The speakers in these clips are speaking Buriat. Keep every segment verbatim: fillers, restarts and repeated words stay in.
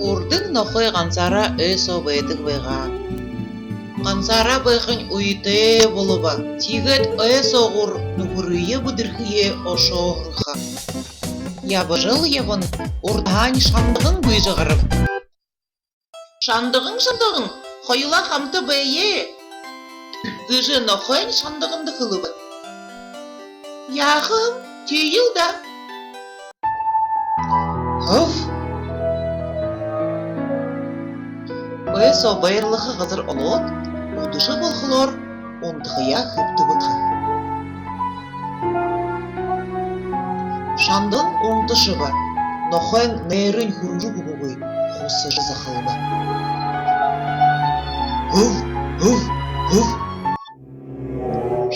Урдань нохой гансаараа ой соо байдаг байгаа. Гансаараа байхань уйтай болобо. Тиигээд ой соогуур нүхэрые бэдэрхэеэ ошоо һурха. Ябажал ябана, урдаһаань шандаган гүйжэ гараба. «Шандаган, шандаган, хоюулаа хамта байя!» — гэжэ нохойнь шандаганда хэлэбэ. «Яахам, тиил даа». Хөв! Ой соо байрлаха газар олоод, үдэшэ болохолоор унтахаяа хэбтэбэ ха. Шандаган унташаба, нохойн нойрынь хүржэ үгөөгүй, хусажа захалба. Хөв! Хөв! Хөв!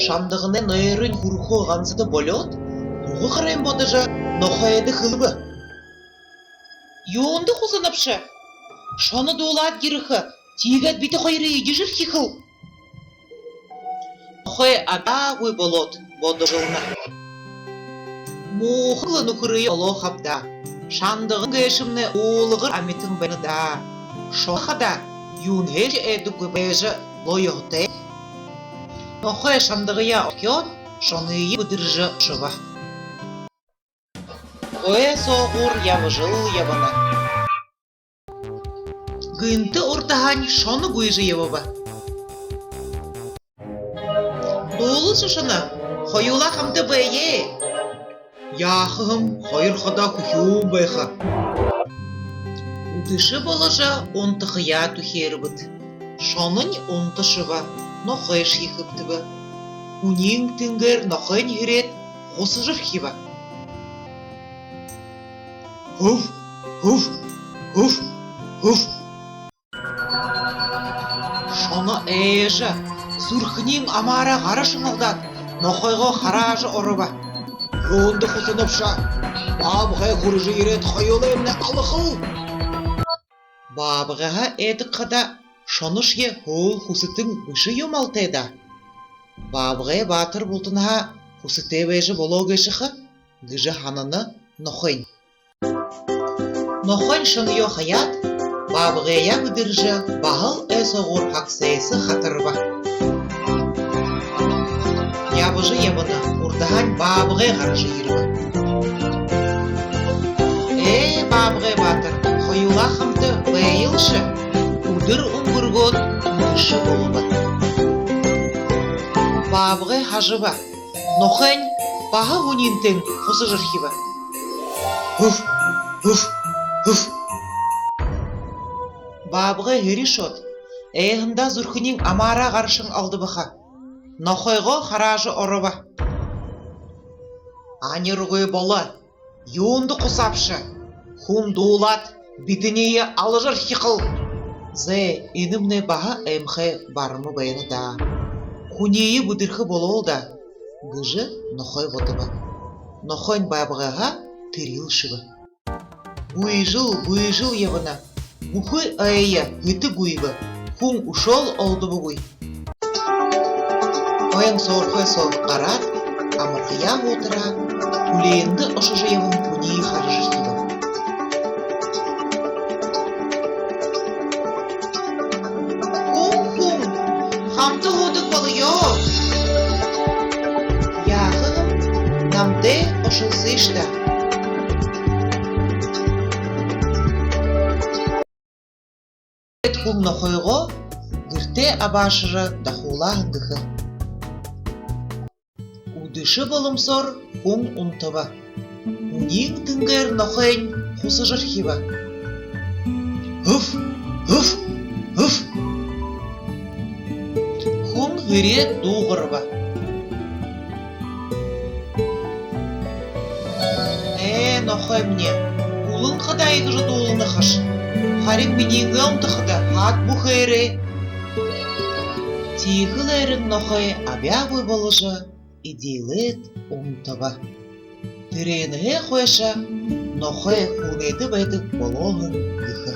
Шандаганай нойрынь хүрэхөө гансата болёод, угаа харан бодожо, нохойдо хэлэбэ: «Юундэ хусанабши? Шоно дуулаад ерэхэ, тиигээд бидэ хоёрые эдижэрхихэл». Нохой абяагүй болоод бодожолно. Муухай лэ нүхэрые олоо хаб даа. Шандаган гээшэмнай уулагар амитан байна даа. Шоно хадаа юунһээшье айдаггүй байжа лэ ёһотой. Нохой шандагаяа орхёод, шоные бэдэржэ ошобо. Ой соогуур ябажал ябана. Гэнтэ урдаһаань шоно гүйжэ ябаба. «Дуулыш, шоно, хоюулаа хамта байя!» «Яахам, хоёр хадаа хүхюун байха». Үдэшэ боложо, унтахаяа түхеэрбэд. Шононь унташаба, нохойшье хэбтэбэ. Һүниин тэнгээр нохойнь һэрээд, хусажархиба. Хөв! Хөв! Хөв! Хөв! Шоно айжа, зүрхэниинь амаараа гараша шангалдаад, нохойгоо хараажа оробо. «Юундэ хусанабши? Баабгай хүрэжэ ерээд, хоюулыемнай алахал». Баабгайһаа айдаг хадаа шоношье һөөл хүсэтэн бэшэ юм алтайдаа. Баабгай баатар бултанһаа хүсэтэй байжа болоо гээшэ ха гэжэ һанана нохойнь. Нохойнь шоноёо хаяад, баабгаяа бэдэржэ, баһал ой соогуур хагсайса хатарба. Ябажа ябана, урдаһаань баабгай гаража ерэбэ. «Ээ, баабгай баатар, хоюулаа хамта байялши». Үдэр үнгэргөөд, үдэшэ болобо. Баабгай һажаба. Нохойнь баһа һүниин тээнь хусажархиба. Хөв! Хөв! Хөв! Баабгай һэришоод, айһандаа зүрхэниинь амаараа гараша шангалдаба ха. Нохойгоо хараажа оробо. «Аниргүй боло. Юундэ хусаабши? Хүн дуулаад, бидэниие алажархихал». «Зай, энэмнай баһа аймхай барма байна даа. Хүниие бэдэрхэ болоол даа», — гэжэ нохой бодобо. Нохойнь баабгайһаа тэрьелшэбэ. Гүйжэл, гүйжэл ябана. Бүхы ойе хэтэ гүйбэ, хүн үшөөл олдобогүй. Ойн соорхой соо гараад, амархаяа һуутараа, түлеэндэ ошожо ябаһан хүниие харажархиба. «Хүн, хүн, хамта һуудаг болоё». «Яахам, намтай ошолсыш даа». Хүн нохойгоо гэртээ абаашажа дахуулаа һэн гэхэ. Үдэшэ боломсоор хүн унтаба. Һүниин тэнгээр нохойнь хусажархиба. Хөв! Хөв! Хөв! Хүн һэрээд дуугарба. Ээ, нохоймни, үлэн хадаа иигэжэ дуулана хаш. Харин минии үнгэндэ хадаа хаад бү хээрээ. Тиихэл эрын нохой абяагүй боложо, эдеэлээд унтаба. Тэрээнһээ хойшо нохой хүнэйдэ байдаг болоо һэн гэхэ.